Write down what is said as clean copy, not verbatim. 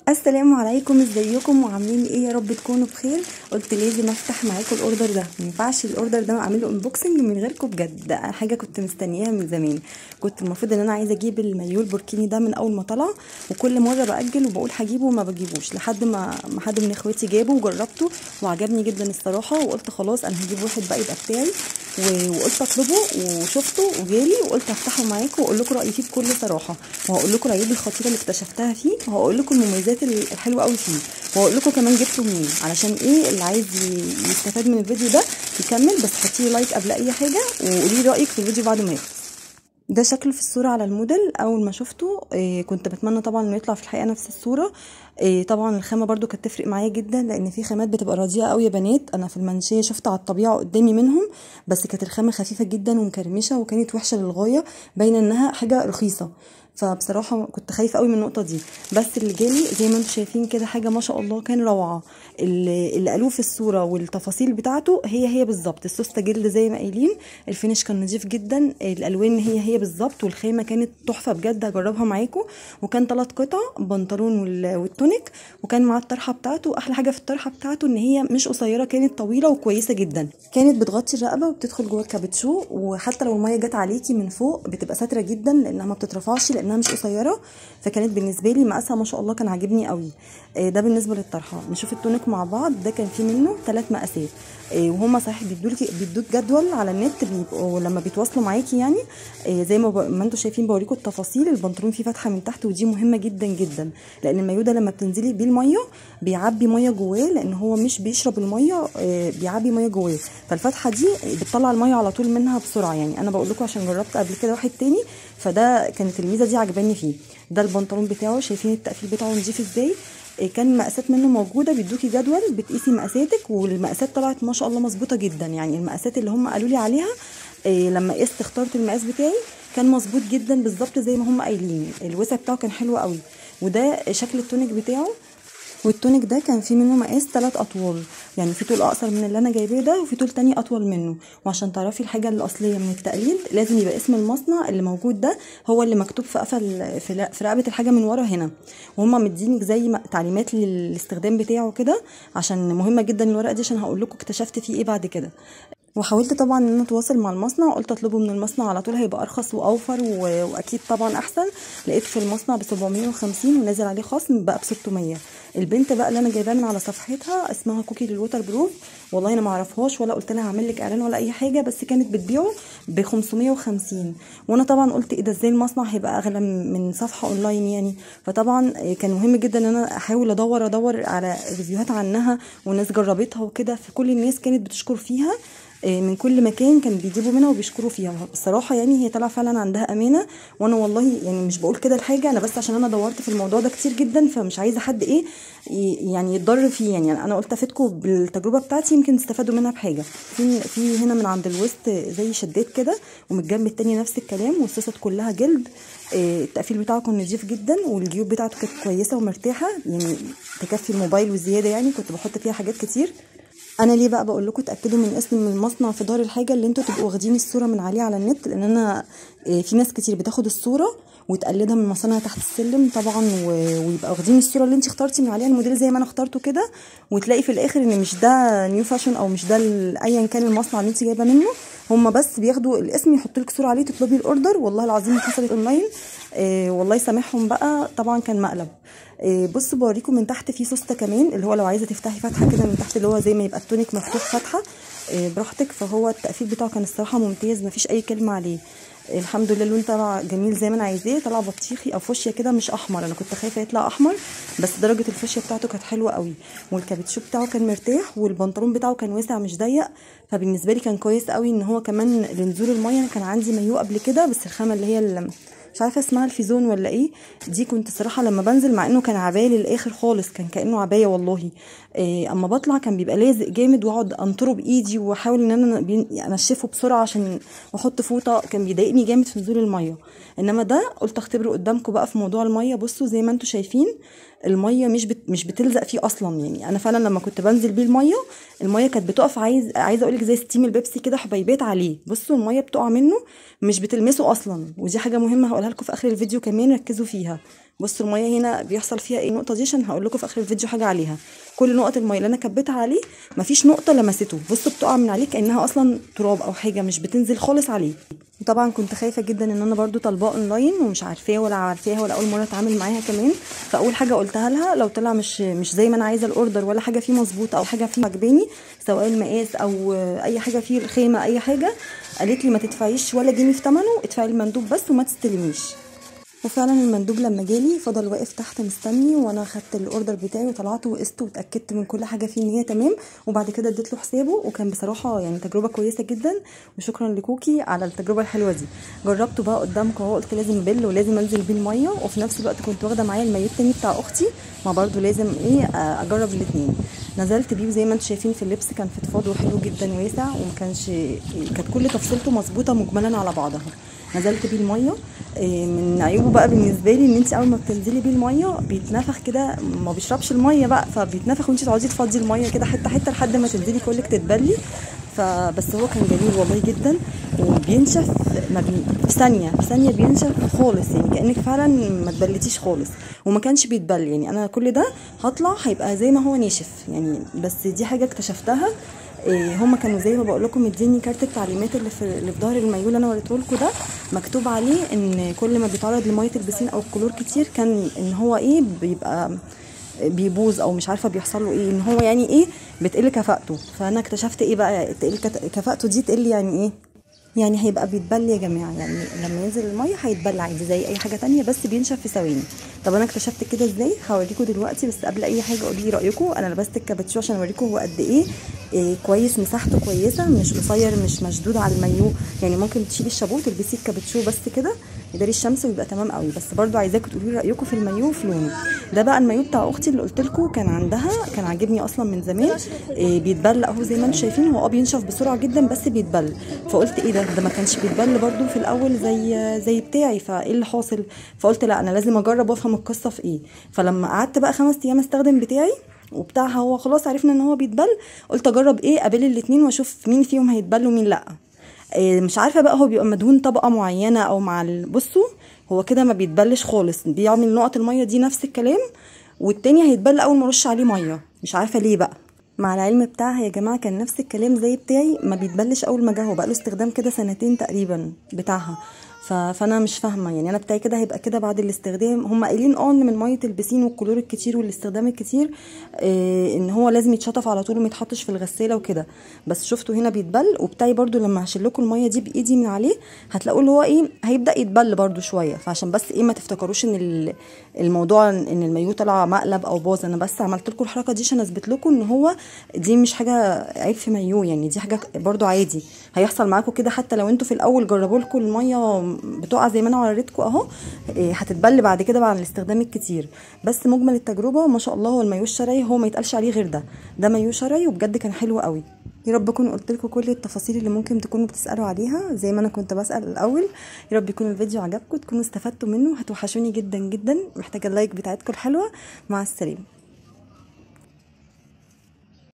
السلام عليكم، ازيكم وعاملين ايه؟ يا رب تكونوا بخير. قلت لازم افتح معاكم ال order ده، ما ينفعش ال order ده اعمل له unboxing من غيركم بجد. ده حاجة كنت مستنياها من زمان. كنت المفروض ان انا عايزه اجيب المايو البوركيني ده من اول ما طلع، وكل مرة باجل وبقول هجيبه وما بجيبوش، لحد ما حد من اخواتي جابه وجربته وعجبني جدا الصراحة، وقلت خلاص انا هجيب واحد بقى يبقى بتاعي، وقلت اطلبه وشفته وجالي، وقلت افتحه معاكم واقول لكم رايي فيه بكل صراحة، وهقول لكم العيوب الخطيرة اللي اكتشفتها فيه، وهقول لكم المميزات الحلوة قوي فيه، وهقول لكم كمان جبته منين، علشان ايه اللي عايز يستفاد من الفيديو ده يكمل. بس حطي لي like قبل اي حاجة وقولي لي رايك في الفيديو بعد ما يخلص. ده شكله في الصورة على الموديل اول ما شفته، كنت بتمنى طبعا انه يطلع في الحقيقة نفس الصورة. طبعا الخامة برده كانت تفرق معايا جدا، لان في خامات بتبقى رديئة قوي يا بنات. انا في المنشيه شفت على الطبيعة قدامي منهم، بس كانت الخامة خفيفة جدا ومكرمشه وكانت وحشة للغاية، باينة انها حاجة رخيصة. فبصراحة كنت خايفة قوي من النقطة دي، بس اللي جالي زي ما انتم شايفين كده حاجة ما شاء الله كان روعه. اللي قالوه في الصورة والتفاصيل بتاعته هي هي بالظبط. السوسته جلد زي ما قايلين، ال finish كان نظيف جدا، الالوان هي هي بالظبط، والخامه كانت تحفة بجد. هجربها معاكم. وكان 3 قطع، بنطلون والتونيك، وكان مع الطرحة بتاعته. احلى حاجة في الطرحة بتاعته ان هي مش قصيرة، كانت طويلة وكويسة جدا، كانت بتغطي الرقبة وبتدخل جوه الكابتشو، وحتى لو المية جت عليكي من فوق بتبقى ساترة جدا لانها ما بتترفعش، لانها مش قصيرة. فكانت بالنسبة لي مقاسها ما شاء الله كان عاجبني قوي. ده بالنسبة للطرحه. نشوف التونيك مع بعض. ده كان فيه منه 3 مقاسات، وهما صحيح بيدوك جدول على النت، بيبقوا لما بيتواصلوا معاكي يعني. زي ما انتم شايفين بوريكم التفاصيل. البنطلون فيه فتحه من تحت، ودي مهمة جدا جدا، لان المايو ده لما بتنزلي بيه المية بيعبي مية جواه، لان هو مش بيشرب المية، بيعبي مية جواه، فالفتحه دي بتطلع المية على طول منها بسرعة. يعني انا بقول لكم عشان جربت قبل كده واحد تاني، فده كانت الميزة دي عجباني فيه. ده البنطلون بتاعه، شايفين التقفيل بتاعه نضيف ازاي. كان مقاسات منه موجودة، بيدوكي جدول بتقيسي مقاساتك، والمقاسات طلعت ما شاء الله مظبوطة جدا. يعني المقاسات اللي هم قالوا لي عليها لما قست اخترت المقاس بتاعي كان مظبوط جدا بالظبط زي ما هم قايلين. الوسع بتاعه كان حلو قوي. وده شكل التونيك بتاعه. والتونيك ده كان فيه منه مقاس 3 اطوال، يعني في طول اقصر من اللي انا جايباه ده، وفي طول تاني اطول منه. وعشان تعرفي الحاجة الاصلية من التقليد لازم يبقى اسم المصنع اللي موجود ده هو اللي مكتوب في قفل في رقبة الحاجة من ورا هنا، وهما مدينك زي تعليمات للاستخدام بتاعه كده، عشان مهمة جدا الورقة دي، عشان هقول لكم اكتشفت فيه ايه بعد كده. وحاولت طبعا ان انا اتواصل مع المصنع، وقلت اطلبه من المصنع على طول هيبقى ارخص واوفر واكيد طبعا احسن. لقيت في المصنع ب 750 ونازل عليه خصم بقى ب 600. البنت بقى اللي انا جايباه من على صفحتها اسمها كوكي لل waterproof، والله انا ما اعرفهاش ولا قلت لها هعمل لك اعلان ولا اي حاجة، بس كانت بتبيعه ب 550. وانا طبعا قلت ايه ده، ازاي المصنع هيبقى اغلى من صفحة اونلاين يعني. فطبعا كان مهم جدا ان انا احاول ادور على review هات عنها والناس جربتها وكده، فكل الناس كانت بتشكر فيها من كل مكان، كان بيجيبوا منها وبيشكروا فيها بصراحة. يعني هي طالعه فعلا عندها امانه، وانا والله يعني مش بقول كده الحاجة، انا بس عشان انا دورت في الموضوع ده كتير جدا، فمش عايزه حد ايه يعني يتضرر فيه. يعني انا قلت افيدكم بالتجربة بتاعتي، يمكن تستفادوا منها بحاجة. في هنا من عند الوسط زي شدات كده، ومن الجنب التاني نفس الكلام، والسوست كلها جلد. التقفيل بتاعه كان نضيف جدا، والجيوب بتاعته كانت كويسة ومرتاحه، يعني تكفي الموبايل وزيادة، يعني كنت بحط فيها حاجات كتير. انا ليه بقى بقول لكم اتاكدوا من اسم المصنع في ظهر الحاجة اللي انتوا تبقوا واخدين الصورة من عليه على النت، لان انا في ناس كتير بتاخد الصورة وتقلدها من مصانع تحت السلم طبعا، ويبقى واخدين الصورة اللي انت اخترتي من عليها الموديل زي ما انا اخترته كده، وتلاقي في الاخر ان مش ده نيو فاشن او مش ده ايا كان المصنع اللي انت جايبه منه. هم بس بياخدوا الاسم يحطوا لك صوره عليه تطلبي ال order. والله العظيم حصلت اونلاين، والله يسامحهم بقى، طبعا كان مقلب. بصوا بوريكم من تحت في سوسته كمان، اللي هو لو عايزه تفتحي فتحه كده من تحت، اللي هو زي ما يبقى التونيك مفتوح فتحه براحتك. فهو التقفيل بتاعه كان الصراحة ممتاز، مفيش اي كلمة عليه الحمد لله. اللون طلع جميل زي ما انا عايزاه، طلع بطيخي او فوشيا كده مش احمر، انا كنت خايفة يطلع احمر، بس درجه الفوشيا بتاعته كانت حلوة قوي، والكابتشو بتاعه كان مرتاح، والبنطلون بتاعه كان واسع مش ضيق، فبالنسبه لي كان كويس قوي. ان هو كمان لنزول المية، انا كان عندي مايو قبل كده بس الخامة اللي هي مش عارفه اسمها الفيزون ولا ايه دي، كنت صراحة لما بنزل مع انه كان عباية للاخر خالص، كان كانه عباية والله، اما بطلع كان بيبقى لازق جامد، واقعد انطره بايدي واحاول ان انا انشفه بسرعة عشان واحط فوطه، كان بيضايقني جامد في نزول المية. انما ده قلت اختبره قدامكم بقى في موضوع المية. بصوا زي ما انتم شايفين المية مش بتلزق فيه اصلا. يعني انا فعلا لما كنت بنزل بيه المية، المية كانت بتقف، عايزه اقول لك زي steam البيبسي كده، حبيبات عليه. بصوا المية بتقع منه مش بتلمسه اصلا، ودي حاجة مهمة هقولها لكم في اخر الفيديو كمان، ركزوا فيها. بصوا المية هنا بيحصل فيها ايه النقطة دي، عشان هقول لكم في اخر الفيديو حاجة عليها. كل نقط المية اللي انا كبيتها عليه مفيش نقطة لمسته، بصوا بتقع من عليه كانها اصلا تراب او حاجة، مش بتنزل خالص عليه. وطبعا كنت خايفة جدا ان انا برضو طالباه اونلاين ومش عارفاه ولا عارفاها ولا اول مرة اتعامل معاها كمان. فاول حاجة قلتها لها لو طلع مش زي ما انا عايزه ال order ولا حاجة فيه مظبوطة او حاجة فيه عجباني، سواء المقاس او اي حاجة فيه الخامة اي حاجة، قالت لي ما تدفعيش ولا جنيه في ثمنه، ادفعي المندوب بس وما تستلميش. وفعلا المندوب لما جالي فضل واقف تحت مستني، وانا خدت ال order بتاعي وطلعته وقسته واتاكدت من كل حاجة فيه ان هي تمام، وبعد كده اديت له حسابه. وكان بصراحة يعني تجربه كويسة جدا، وشكرا لكوكي على التجربة الحلوة دي. جربته بقى قدامكم اهو، قلت لازم بل ولازم انزل بيه المية، وفي نفس الوقت كنت واخده معايا المايو التاني بتاع اختي، ما برده لازم ايه اجرب الاثنين. نزلت بيه وزي ما انتم شايفين في اللبس كان فضفاض وحلو جدا واسع، وما كانش كانت كل تفصيلته مظبوطة مجملا على بعضها. نزلت بيه المية. من عيوبه بقى بالنسبة لي ان انت اول ما بتنزلي بيه المية بيتنفخ كده، ما بيشربش المية بقى، فبيتنفخ وانت تقعدي تفضي المية كده حتة حتة لحد ما تنزلي كلك تتبلي. فبس هو كان جميل والله جدا، وبينشف ما في ثانية في ثانية بينشف خالص، يعني كانك فعلا ما تبلتيش خالص، وما كانش بيتبل. يعني انا كل ده هطلع هيبقى زي ما هو ناشف يعني. بس دي حاجة اكتشفتها، هما كانوا زي ما بقول لكم مديني كارت التعليمات اللي في ظهر المايو اللي انا وريته لكم ده، مكتوب عليه ان كل ما بيتعرض لمية البسين او الكلور كتير كان ان هو ايه بيبقى بيبوظ او مش عارفه بيحصل له ايه، ان هو يعني ايه بتقل كفاءته. فانا اكتشفت ايه بقى تقل كفاءته دي، تقل يعني ايه؟ يعني هيبقى بيتبل يا جماعة، يعني لما ينزل المية هيتبل عادي زي اي حاجة تانية، بس بينشف في ثواني. طب انا اكتشفت كده ازاي؟ هوريكم دلوقتي، بس قبل اي حاجة قولي لي رايكم. انا لبست الكابتشو عشان اوريكم هو قد ايه، كويس، مساحته كويسة، مش قصير مش مشدود على المايو، يعني ممكن تشيلي الشابوه وتلبسي الكابتشو بس كده يداري الشمس ويبقى تمام قوي. بس برضو عايزاكم تقولوا لي رايكم في المايو وفي لونه. ده بقى المايو بتاع اختي اللي قلت لكم كان عندها، كان عاجبني اصلا من زمان. بيتبل اهو زي ما انتم شايفين، هو بينشف بسرعة جدا بس بيتبل. فقلت ايه ده ما كانش بيتبل برضو في الاول زي بتاعي، فايه اللي حاصل؟ فقلت لا انا لازم اجرب وافهم القصة في ايه. فلما قعدت بقى 5 ايام استخدم بتاعي وبتاعها، هو خلاص عرفنا ان هو بيتبل، قلت اجرب ايه قابل الاثنين واشوف مين فيهم هيتبل ومين لا. مش عارفه بقى هو بيبقى مدهون طبقه معينة او مع بصوا هو كده ما بيتبلش خالص، بيعمل نقط المية دي نفس الكلام، والتاني هيتبل اول ما ارش عليه مية، مش عارفه ليه بقى. مع العلم بتاعها يا جماعة كان نفس الكلام زي بتاعي، ما بيتبلش اول ما جه، هو بقى له استخدام كده 2 سنين تقريبا بتاعها. فانا مش فاهمه يعني انا بتاعي كده هيبقى كده بعد الاستخدام. هم قايلين ان من مية البسين والكلور الكتير والاستخدام الكتير ان هو لازم يتشطف على طول وما يتحطش في الغسالة وكده، بس شفتوا هنا بيتبل. وبتاعي برده لما هشيل لكم المية دي بايدي من عليه هتلاقوا اللي هو ايه هيبدا يتبل برده شوية. فعشان بس ايه ما تفتكروش ان الموضوع ان المايو طلع مقلب او باظ، انا بس عملت لكم الحركة دي عشان اثبت لكم ان هو دي مش حاجة عيب في مايو، يعني دي حاجة برده عادي هيحصل معاكم كده. حتى لو انتوا في الاول جربوا لكم المية بتقع زي ما انا وريتكم اهو، هتتبل بعد كده بعد الاستخدام الكتير. بس مجمل التجربة ما شاء الله هو المايو الشرعي، هو ما يتقالش عليه غير ده مايو شرعي، وبجد كان حلو قوي. يا رب اكون قلت لكم كل التفاصيل اللي ممكن تكونوا بتسالوا عليها زي ما انا كنت بسال الاول. يا رب يكون الفيديو عجبكم، تكونوا استفدتوا منه. هتوحشوني جدا جدا، محتاجه ال like بتاعتكم الحلوة. مع السلامة.